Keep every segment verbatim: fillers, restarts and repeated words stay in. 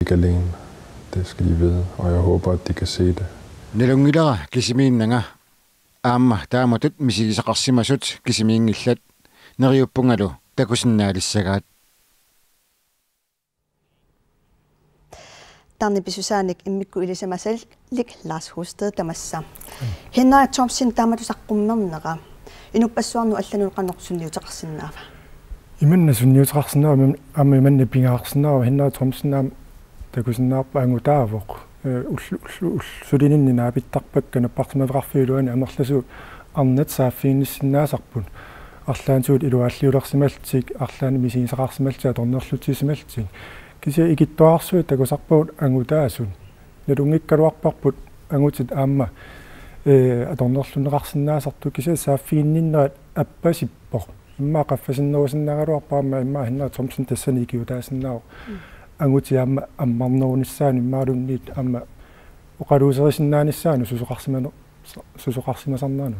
Ikke alene. Det skal de vide, og jeg håber, at de kan se det. Nalunngilara kisimiinnanga. Aamma taamatut misigisaqarsimasut kisimiinngillat, neriuppungalu takusinnaalissagaat. Taanna pisusaanik immikkut ilisimasalik Lars Husted tamassa. Henrik Thomsen, taamatut saqqummernera inuppassuarnut allanut qanoq sunniuteqarsinnaava? Imanna sunniuteqarsinnaavoq, aamma imanna pingaarsinnaavoq. Henrik Thomsen aamma takusinnaavarput angutaavoq. Ee, ullu-, ullu-, ullu-, sulininni naapittarpakka napparsimaveqarfiup iluani amerlasuut arnat saaffiginnissinnaasarput. Arlaannut iluaalliulersimallutik, arlaannik misigisaqarsimallutik, atornerlutsisimallutik. Kisianni ikittuararsuit takusarpagut angutaasut. Nalunngikkaluarparput angutit aamma, ee, atornerlunneqarsinnaasartut, kisianni saaffiginninnerat appasippoq. Immaqa qaffasinnerusinnaagaluarpoq aamma, immaqa Henrik Thomsen tassani ikiuutaasinnaavoq. Mm. Angutit aamma ammarnerunissaanut imaluunniit aamma oqaluuserisinnaanissaanut susoqarsimane-, susoqarsimasarnerannut.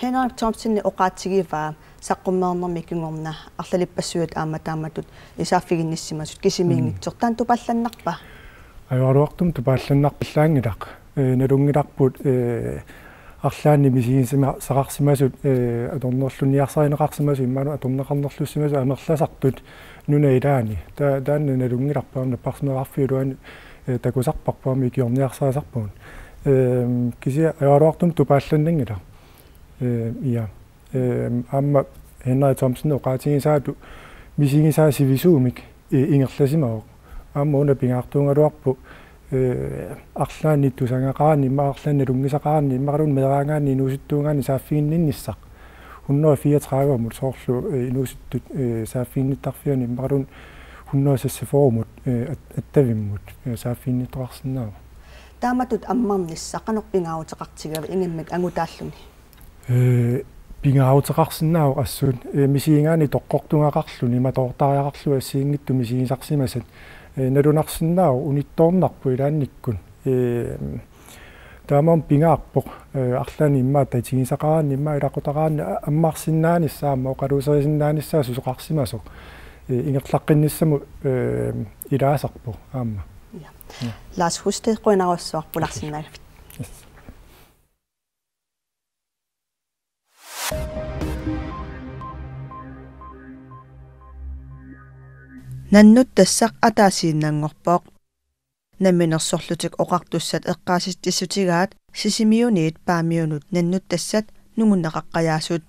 Henrik Thomsen oqaatigivaa saqqummeernermi kingorna arlalippassuit aamma taamatut saaffiginnissimasut kisimiinngitsoq. Mm. Taanna tupaallannarpa? Ajoraluartumik tupaallannarpallaanngilaq. Ee, nalunngilarput, ee, arlaannik misigisaqarsimasut, ee, atornerlunniarsarineqarsimasut imaluunniit atorneqarnerlussimasut amerlasartut nunap ilaani. Ta-, taanna nalunngilarput aamma napparsimaveqarfiup iluani, ee, takusarparput aamma ikiorniarsarisarpagut. Ee, kisianni ajoraluartumik tupaallannanngilaq. Ee, ja. Ee, aamma Henrik Thomsen oqaatigisaatut misigisaat sivisuumik, ee, ingerlasimavoq. Aamma una pingaartuugaluarpoq, ee, arlaannik tusagaqaraanni, immaqa arlaannik nalunngisaqaraanni, immaqaluunniit meeraagaanni inuusuttuugaanni saaffiginninnissaq. Hundrede fireogtredivemut soorlu, ee, inuusuttut, ee, saaffiginnittarfianni, immaqaluunniit hundrede seksogfyrremut, ee, at-, attavimmut, ee, saaffiginnittoqarsinnaavoq. Taamatut ammarnissaq qanoq pingaaruteqartigivaa ingammik angutaalluni? Ee, pingaaruteqarsinnaavoq assut, ee, misigigaanni toqqortugaqarluni, matoortariaqarluni assigiinngitsut misigisarsimasat. Ee, nalunarsinnaavoq, unittoornarpoq ilaannikkut. Ee, taamaammat pingaarpoq, ee, arlaannik immaqa tatigisaqaraanni, immaqa ilaqutaraanni a-, ammarsinnaanissaa aamma oqaluuserisinnaanissaa susoqarsimasoq. Ee, ingerlaqqinnissamut, ee, ilaasarpoq aamma. Ja. Ja. Lars Husted, qujanarsuaq pulaarsinnaagavit. Yes. Nannuttassaq ataasiinnanngorpoq. Namminersorlutik Oqartussat eqqaasitsissutigaat Sisimiuniit Paamiunut nannuttassat nungunneqaqqajaasut.